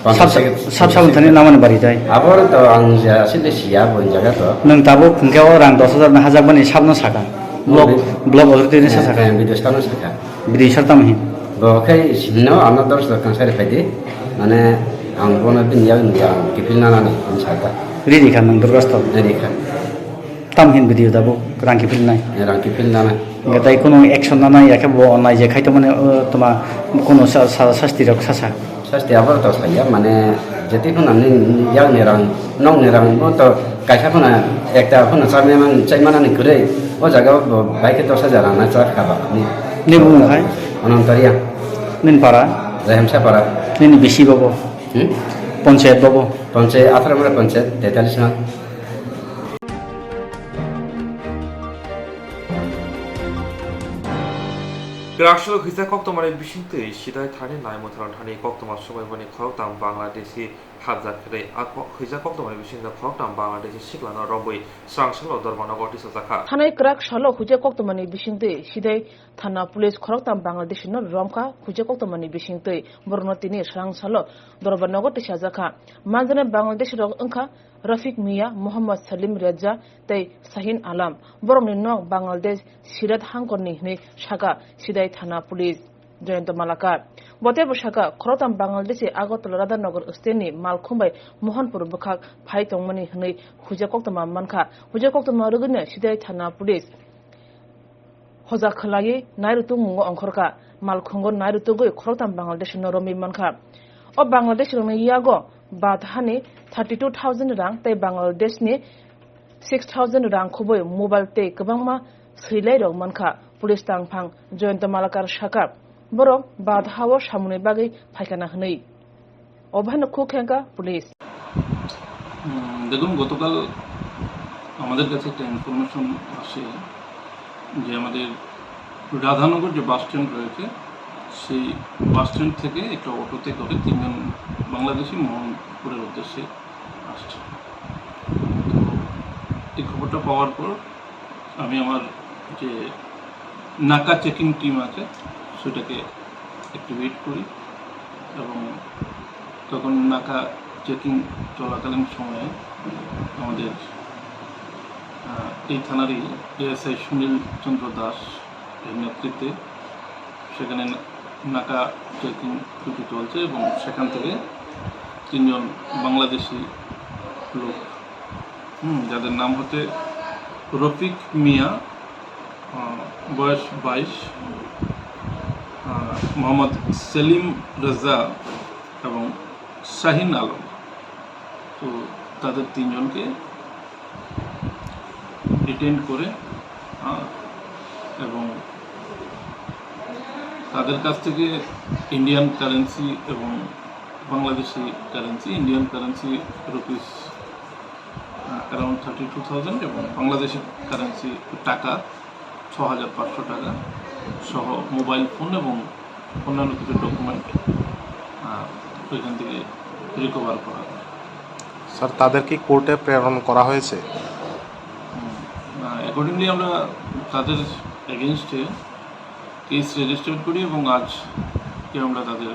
Sab, sab, sab, sab thani namani bari tai. Abor to ang ja sile siya bo jaga to. Nang tabo phungke o rang dos hajar na hajak bani sabno saka. Block, block authority ni sa saka. Video sano saka. Bidi sar tamo hin? Bo khe sino ano dos da kangsari phaidi. Mane ang bono bini yak nung yang kipil nanani ang saka. Riri kha nang Durgasto? Riri kha. Tam hin video da bo rang kipil nai? Eh, rang kipil nana. Hingke tai kono action nana ya khe bo nai je khai to mane, uh, toma kono sa, sa, sasti rok sa sa. Sasti abo to saya, mane, jeti phano ni, ni, yang ni rang, nong ni rang, bo to kaisa phano ekta phano chamya man, chai mana ni kwrwi, o jaga o bo bai khe dos hajar rang na cha kha ba ni. Ni bumung hai? Anantaria. Nin para? Rahemsa para. Nini bisi bobo? Hmm? Panchayat bobo? Panchayat, atharo mara panchayat, tetalis nang. Kwrak salo hwija koktwmani bisingtwi sidai thani nai mwthangna thani koktwma swbaimani khoroktham Bangladeshi hapjak khe tei a ko-, hwija koktwmani bisingtwi khoroktham Bangladeshi siklano romwi swrang salo Dharmanagar tisajakha. Thanai kwrak salo hwija koktwmani bisingtwi sidai thana police khoroktham Bangladeshino romkha hwija koktwmani bisingtwi borokno tini swrang salo Dharmanagar tisajakha. Manjana Bangladeshi rok wngkha Rafiq Mia, Mohammad Salim Reza tei Sahin Alam. Borokni nok Bangladesh Sirat hangkorni hwnwi saka Sidai thana police Jayanta Malakar. Bo teibo saka, khoroktham Bangladeshi Agartala Radhanagar steni malkhung bai Mohanpur bwkhak phai tongmani hwnwi huja koktwma mankha. Huja koktwma rwgwino Sidai thana police hoja khwlaiwi nairutung mungo ongkhorkha. Malkhungo nairutugwi khoroktham Bangladeshi no romwi mankha. O Bangladeshi rokni yago Badhani thirty two thousand rang tei Bangladeshni six thousand rang khubui mobile tei kwbangma swilai rok mankha. Police tangphang Jayanta Malakar sakha, borok Badhao samungni bagwi phaikha na hwnwi. Obo haino khuk khe wngkha police. উম, দেখুন, গতকাল আমাদের কাছে একটা ইনফরমেশন আসে যে আমাদের রাধানগর যে bus stand রয়েছে, সেই বাস স্ট্যান্ড থেকে একটা অটোতে করে তিনজন বাংলাদেশি মোহনপুরের উদ্দেশ্যে আসছে। তো এই খবরটা পাওয়ার পর আমি আমার যে নাকা চেকিং টিম আছে, সেটাকে অ্যাক্টিভেট করি এবং তখন নাকা চেকিং চলাকালীন সময়ে আমাদের, আহ, এই থানারই এএসআই সুনীল চন্দ্র দাস এর নেতৃত্বে সেখানে না-, নাকা চেকিং ডিউটি চলছে এবং সেখান থেকে তিনজন বাংলাদেশি লোক, হুম, যাদের নাম হচ্ছে রফিক মিয়া, আহ, বয়স বাইশ, আহ, মোহাম্মদ সেলিম রেজা এবং শাহিন আলম। তো তাদের তিনজনকে ডিটেইন করে, আহ, এবং তাদের কাছ থেকে ইন্ডিয়ান কারেন্সি এবং Bangladeshi currency, Indian currency rupees, uh, around thirty two thousand এবং বাংলাদেশি কারেন্সি টাকা ছ হাজার পাঁচশো টাকা সহ মোবাইল ফোন এবং অন্যান্য কিছু ডকুমেন্ট, আহ, ওইখান থেকে রিকভার করা হয়। স্যার, তাদের কি কোর্টে প্রেরণ করা হয়েছে? হুম, আহ, অ্যাকর্ডিংলি আমরা তাদের এগেইনস্টে কেস রেজিস্টার করি এবং আজকে আমরা তাদের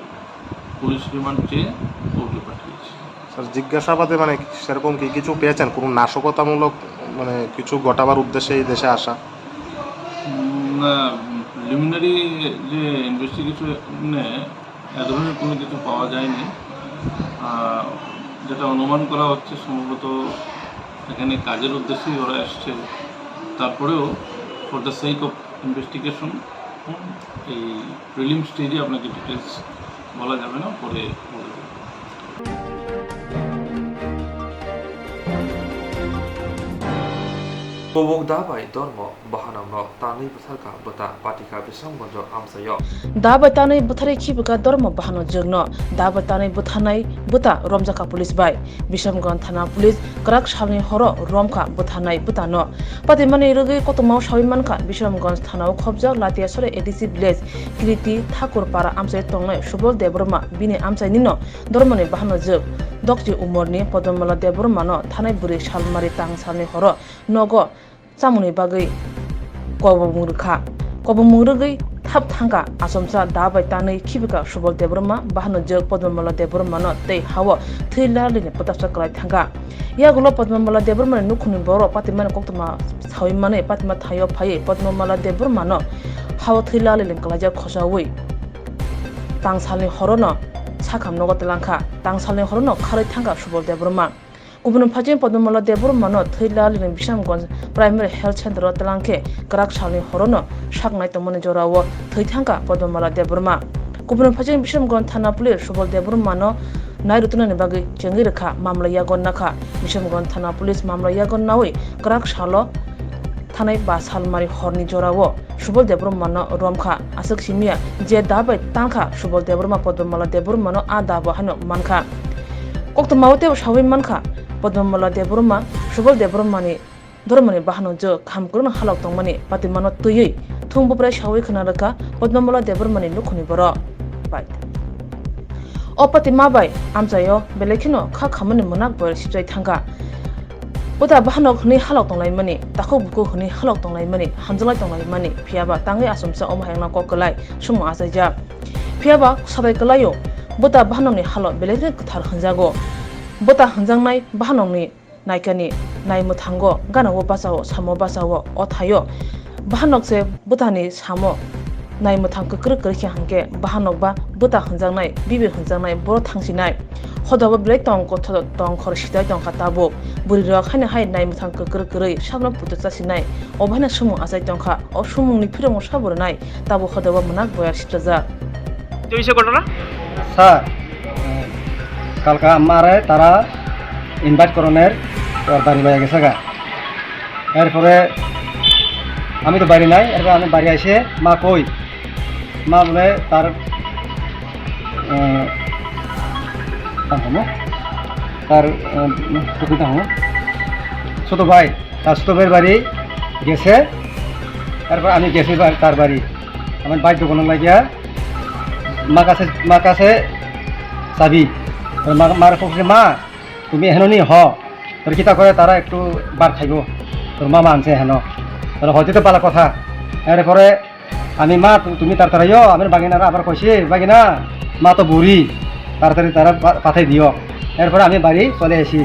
পুলিশ রিমান্ড চেয়ে কোর্টে পাঠিয়েছি। স্যার, জিজ্ঞাসাবাদে মানে সেরকম কি কিছু পেয়েছেন? কোনো নাশকতামূলক মানে কিছু ঘটাবার উদ্দেশ্যে এই দেশে আসা? উম, না, প্রিলিমিনারি যে ইনভেস্টিগেশনে এ ধরনের কোনো কিছু পাওয়া যায়নি। আহ, যেটা অনুমান করা হচ্ছে সম্ভবত এখানে কাজের উদ্দেশ্যেই ওরা এসছে। তারপরেও for the sake of investigation, হুম, এই প্রিলিম স্টেজে আপনাকে ডিটেলস বলা যাবে না, পরে বলে দেবো। Kubuk da bai dormo bahanokno tanwi bwtharkha bwta, patikha Bisramganjo amchaio. Da bai tanwi bwtharwi khibikha dormo bahanojwkno. Da bai tanwi bwtharnai bwta romjakha police bai. Bisramganj thana police kwrak salni horo romkha bwtharnai bwtano. Patimani rwgwi koktwmao sawi mankha Bisramganj thanao khobjak Latiasora A D C village Kriti Thakur para amchai tongnai Subol Debbarma, bini amchainino dormoni bahanojwk Dokchi umorni Podmamala Debbarmano thanai bwrwi salmari tang salni horo nogo chamungni bagwi kobomung rwkha. Kobomung rwgwi thap thangkha achomsa da bai tanwi khibikha Subol Debbarma, bahanojwk Podmamala Debbarmano tei hao thwi lalini pwtapsa kwlai thangkha. Yagulo Podmamala Debbarmani nukhungni borok patimani koktwma sawi manwi patima thaio phaiwi Podmamala Debbarmano hao thwi lalini kwlaijak khochaui tangsalni horono sakham nogo twlangkha. Tangsalni horono kharwi thangkha Subol Debbarma. Kubun phaising Podmamala Debbarmano thwi lalini Bisramganj Primary Health Center o twlangkhe kwrak salni horono saknai tongmani jorao thwi thangkha Podmamala Debbarma. Kubun phaising Bisramganj thana police Subol Debbarmano nai rwtwnani bagwi chengwi rwkha, mamla yagon nakha. Bisramganj thana police mamla yagon naui kwrak salo thanai ba salmari horni jorao Subol Debbarmano romkha. Aswk simiya je da bai tangkha Subol Debbarma, Podmamala Debbarmano a da bo haino mankha. Koktwmao teibo sawi mankha, Podmamala Debbarma Subol Debbarmani dormoni bahanojwk kham kwrwngno halok tongmani patimano twiwi thung bubrai sawi khna rwkha Podmamala Debbarmani nukhungni borok bai. O patima bai amchaio belai kheno kha khamani mwnak bai sipjai thangkha. Bwta bahanok hwnwi halok tonglaimani, takhuk bukhuk hwnwi halok tonglaimani, hamjaklai tonglaimani, phiyaba tangwi achomsa omo hai wngna kok kwlai sumung achaijak. Phiyaba sadai kwlaio, bwta bahanokni halo belai kheno kwthar hwnjago. Bwta hwnjaknai bahanokni naikani nai mwthango, ganao bachao, samo bachao, o thaio bahanok se bwtani samo nai mwthang kwkrwi kwrwi khe hwnkhe bahanok ba bwta hwnjaknai, bibi hwnjaknai, boro thangsinai. Hodabo belai tong kotho-, tongkhor sitai tongkha tabuk. Bwrwirok haino hai nai mwthang kwkrwi kwrwi sakno puto chasinai. Obo haino sumung achai tongkha. O sumungni phirongno sabo rwnai. Tabuk hodabo mwnak boyar sipjajak. Tui se ghotona? Sir, eh, kalka amare tara invite koroner, tor bari loya gesaka. Erpore ami to bari nai, erpore ami bari aise, ma koi? Ma bole tar, eh, tang hono? Tar, eh, tukun tang hono? Soto bai, tar soto bai bari gese, erpore ami gese bar-, tar bari. Ami bike dokono lagya, ma kase, ma kase sabi. Ma, ma, ma, তুমি এখানে নি হ, তোর কিতা করে তারা একটু বার খাইব, তোর মামা আনছে হেন, তাহলে হয়তো তো ভালো কথা। এরপরে আমি, "মা, তু-, তুমি তাড়াতাড়ি আইও, আমার বাগিনারা আবার কইছে, বাগিনা, মা তো বুড়ি, তাড়াতাড়ি তারা পা-, পাঠাই দিও।" এরপরে আমি বাড়ি চলে আসি।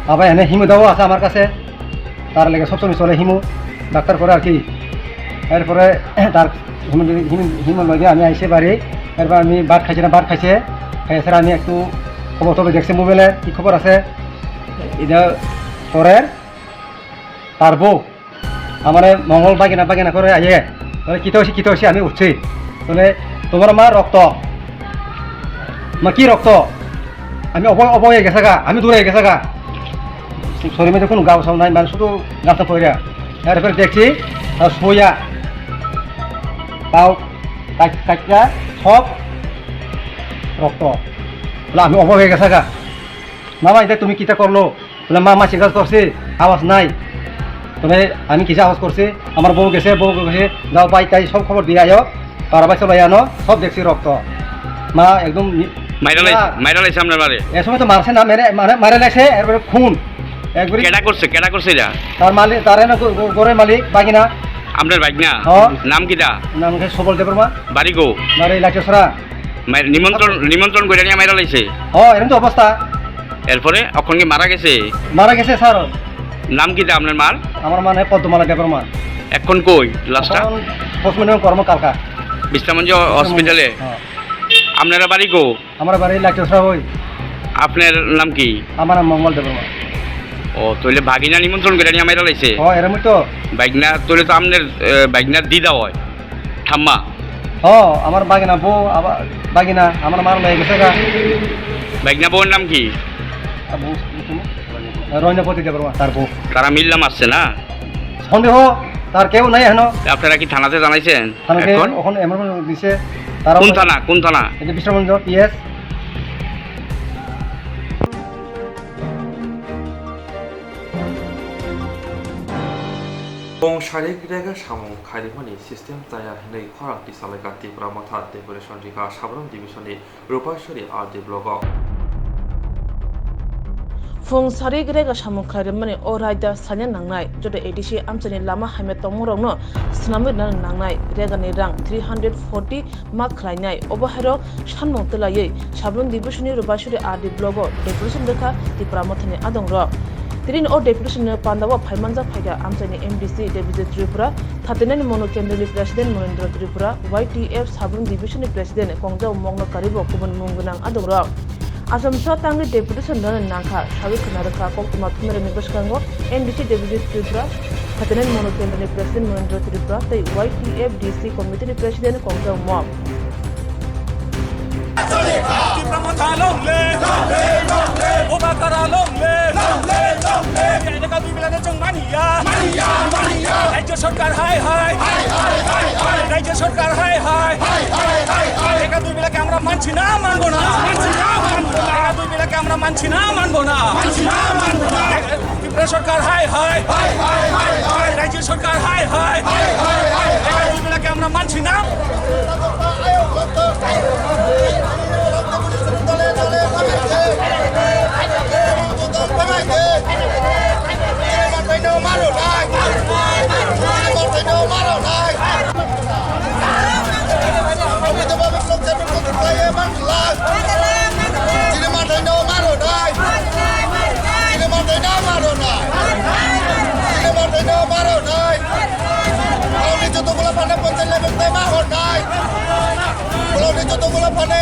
আবার এনে হিমুদাও আছে আমার কাছে, তার লেগে সবসময় চলে হিমু, ডাক্তার করে আর কি। এরপরে তার হিমু, হিমু, হিমুর লগে আমি আইসে বাড়ি। এরপর আমি ভাত খাইছি না, ভাত খাইছে, খাইছে আমি একটু খবর টবর দেখছি মোবাইলে, কি খবর আছে। এটা পরে তার বউ, আমার মঙ্গল বাগিনা, বাগিনা করে আইয়ে, বলে, "কিতা হইছে, কিতা হইছে?" আমি উঠছি, বলে, "তোমার মা রক্ত।" "মা, কি রক্ত?" "আমি অব-, অব হয়ে গেছে গা, আমি দূরে গেছে গা।" শরীরে কোনো গাও সাও নাই, মানে শুধু গামছা পরে। এরপরে দেখছি, তার সোয়া, পাও কাট-, কাটটা সব রক্ত। বলে, "আমি অব হয়ে গেছে গা।" "মামা, এটা তুমি কিতা করলো?" বলে, "মা, মাছি গাছ করছে, আওয়াজ নাই।" বলে, "আমি কিসে আওয়াজ করছি? আমার বউ গেছে, বউ গেছে, যাও, ভাই, তাই সব খবর দিয়ে আয়ো, তারা ভাই চলে আনো, সব দেখছি রক্ত।" মা একদম নি-, মাইরা লাইছে, মা মাইরা লাইছে আপনার বাড়ি? এ সময় তো মারছে না, মেরে, মানে, মারা লাগছে, এরপরে খুন। একবারে কেডা করছে, কেডা করছে এটা? তার মালিক, তার এনে গো-, গো-, ঘরের মালিক, বাগিনা। আপনার বাইক না? হ্যাঁ। নাম কিতা? নাম হচ্ছে সবল দেববর্মা। বাড়ি গো? বাড়ি লাঠিয়াছড়া। মাই-, নিমন্ত্রণ, নিমন্ত্রণ করে নিয়ে মাইরা লাইছে? ও, এরকম তো অবস্থা। এরপরে অখন কি মারা গেছে? মারা গেছে, স্যার। নাম কিতা আপনার মার? আমার মা নাই পদ্মমালা দেববর্মা। এখন কই লাশটা? এখন পোস্টমর্টম কর্ম কালকা। বিশ্রামগঞ্জ হসপিটালে? হ্যাঁ। আপনারা বাড়ি গো? আমার বাড়ি লাঠিয়াছড়া ওই। আপনার নাম কি? আমার নাম মঙ্গল দেববর্মা। ও, তাহলে ভাগিনা নিমন্ত্রণ করে নিয়ে মাইরা লাইছে? ও, এরকম তো। ভাগিনা, তাহলে তো আপনার, এ, ভাগিনার দিদা হয়। ঠাম্মা? ও, আমার বাগিনা বউ, আবার বাগিনা, আমার মার লয়ে গেছে গা। বাগিনা বউর নাম কি? আ, বউ, বউ, রইনাপতি দেববর্মা, তার বউ। তারা মিল্লা মারছে না? সন্দেহ তার কেউ নাই এখনো। আপনারা কি থানাতে জানাইছেন? থানাকে এখন? এখন এমন দিছে, তারা কোন থানা? কোন থানা? এই যে Bishramganj PS. Pung sarik rega samung khairikmani system chaya hinwi khorang tisalaikha Tipra Motha Deputation rikha Sabram Division ni Rupasuri R D block o. Phung sarik rega samung khlai rwmani o raida sanya nangnai joto A D C amchaini lama hamya tongmungrokno swnamwi rwna nangnai regani rang three hundred forty ma khlainai. Obo hairok sanmung twlaiwi Sabrum Division ni Rupasuri R D block o deputation rwkha Tipra Mothani adongrok. Tini o deputation no pandao phaimanjak phaikha amchaini M D C Debijit Tripura, Thatinani Mono Kendroni President Monendra Tripura, Y T F Sabrum Division ni President Kongjao Mokno karibo kubun mung gwnang adongrok. Achomsa tangwi deputation rwna nangkha, sawi khwna rwkha koktwma thumarokni bwskango M D C Debijit Tripura, Thatinani Mono Kendroni President Monendra Tripura tei Y T F D C Committee ni President Kongjao Mok. Tipra Motha long live! Bubakara long live! Rega dui bela no chwng mani ya! Rajya sarkar hai hai! Rajya sarkar hai hai! Rega dui bela ke amra manchi na manbo na! Rega dui bela ke amra manchi na manbo na! Tipra sarkar hai hai! Rajya sarkar hai hai! Rega dui bela ke amra manchi na Blockni jotogulo phano.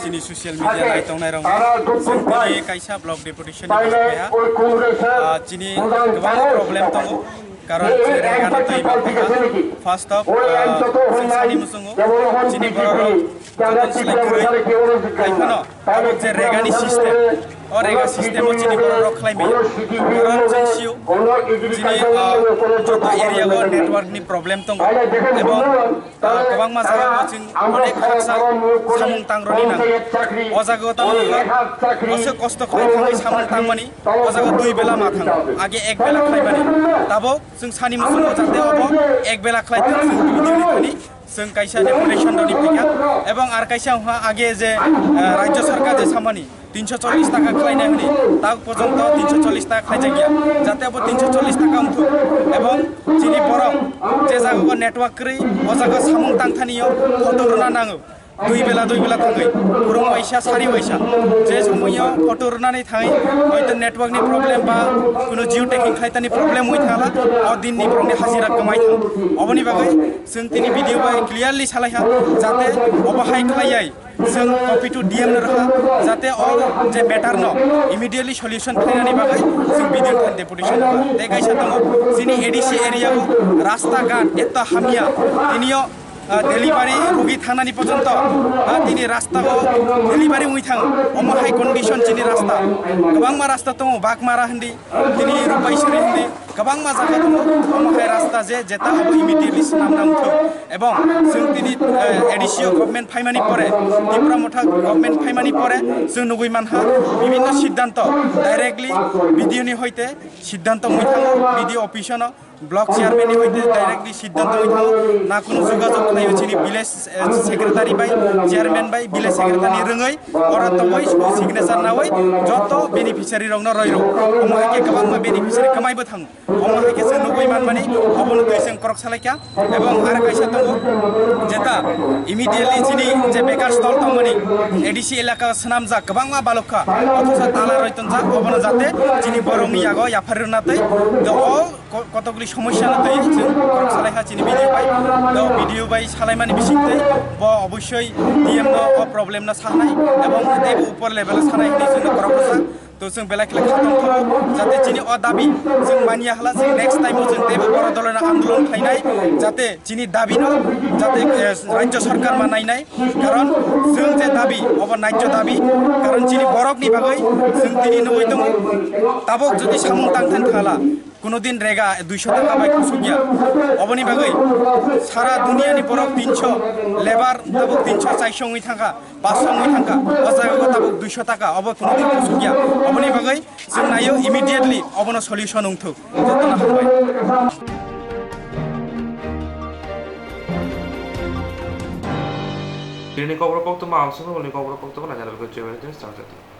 Chini social media naitongnai rok, chini kaisa block deputation ni bwskango, ah, chini kwbang problem tongo, karon chini rega no twi baphaikha. First of, ah, chwng sani muchungo, chini borok rok joto slai kwrwi, hai phano abo je rega ni system, o rega system o chini borok rok khlai maya, karon chwng sio chini, ah, joto area o network ni problem tongo, ebong ah, kwbangma jaga o chwng onek haksa samung tang rwni nango. O jaga o tamo wngkha, aswk kosto khlai thangwi samung tangmani, o jaga o dui bela ma thango, age ek bela khlaimani. Tabok chwng sani muchungo jate obo ek bela khlai thang, chwng dui bela thani chwng kaisa deputation rwni phaikha. Ebong ar kaisa wngkha age je, ah, rajya sarkar je samani, tinso chollish taka khlainai hwnwi, tak porjonto tinso chollish taka khlaijakya, jate abo tinso chollish taka wngthok. Ebong chini borok je jaga o network kwrwi, o jaga samung tangthani o photo rwna nango, dui bela dui bela thangwi, phwrwng waisa sari waisa, je somoi o photo rwnani thangwi hoito network ni problem ba kuno jio tagging khlaitani problem wngwi thangla, o din ni borokni hajira kwmai thang. Oboni bagwi chwng tini video bai clearly salaiha, jate obo hai khlaiya. Chwng copy to D M no rwkha, jate o je matter no immediately solution khlainani bagwi chwng video thani deputation rwkha. Tei kaisa tongo, chini A D C area o rasta ghat eto hamya, tini o, ah, delivery rugi thangnani porjonto, ah, tini rasta o delivery wngwi thango, omo hai condition chini rasta. Kwbangma rasta tongo, Bagmara hindi, tini Rupaisuri hindi, Kwbangma jaga tongo, omo hai rasta je jeta abo immediately swnam nang thung. Ebong chwng tini, eh, A D C o government phaimani pore, Tipra Motha government phaimani pore, chwng nugui manha, bibinno siddhanto directly B D O ni hoite siddhanto mui thango, B D O office no, block chairman ni hoite directly siddhanto mui thango, na kunu jogajog khlaiyo chini village, eh, secretary bai, chairman bai, village secretary ni rwngwi, oro tongwi signature nawi joto beneficiary rokno roi rw. Omo hai khe kwbangma beneficiary kwmai bo thango. Omo hai khe chwng nugui manmani, obono twi chwng korok salaikha. Ebong ar kaisa tongo, jeta immediately chini je bekar stall tongmani A D C elaka swnamjak kwbangma balokha, othosa tala roi tonjak, obono jate chini borokni yago yaphar rwna tei the all ko-, kotokli somosya no twi chwng korok salaikha chini B D O bai. The B D O bai salaimani bisingtwi bo obossoi D M no o problem no sanai ebong teibo upor level o sanai hinwi chwngno korok rwjak. To chwng belai khlai kha tongthokgo, jate chini o dabi chwng manya hala chwng next time o chwng teibo boro dolono andolon khlainai, jate chini dabi no jate, eh, rajya sarkar ma nainai, karon chwng je dabi obo naijo dabi, karon chini borok ni bagwi chwng tini nugui tongo, tabuk jodi samung tang thani thala, kuno din rega duisho taka bai kusuk ya, oboni bagwi sara duniya ni borok tinsho, lebar tabuk tinsho chaisho wngwi thangkha. Paso wngwi thangkha, o jaga o tabuk duisho taka, obo kuno din kusuk ya. Oboni bagwi chwng naio immediately obono solution wngthok. Jotono hambai. Tini kokborok koktwma ang swngo, boni kokborok koktwma naina bagwi join wngwi tong, chao, chao.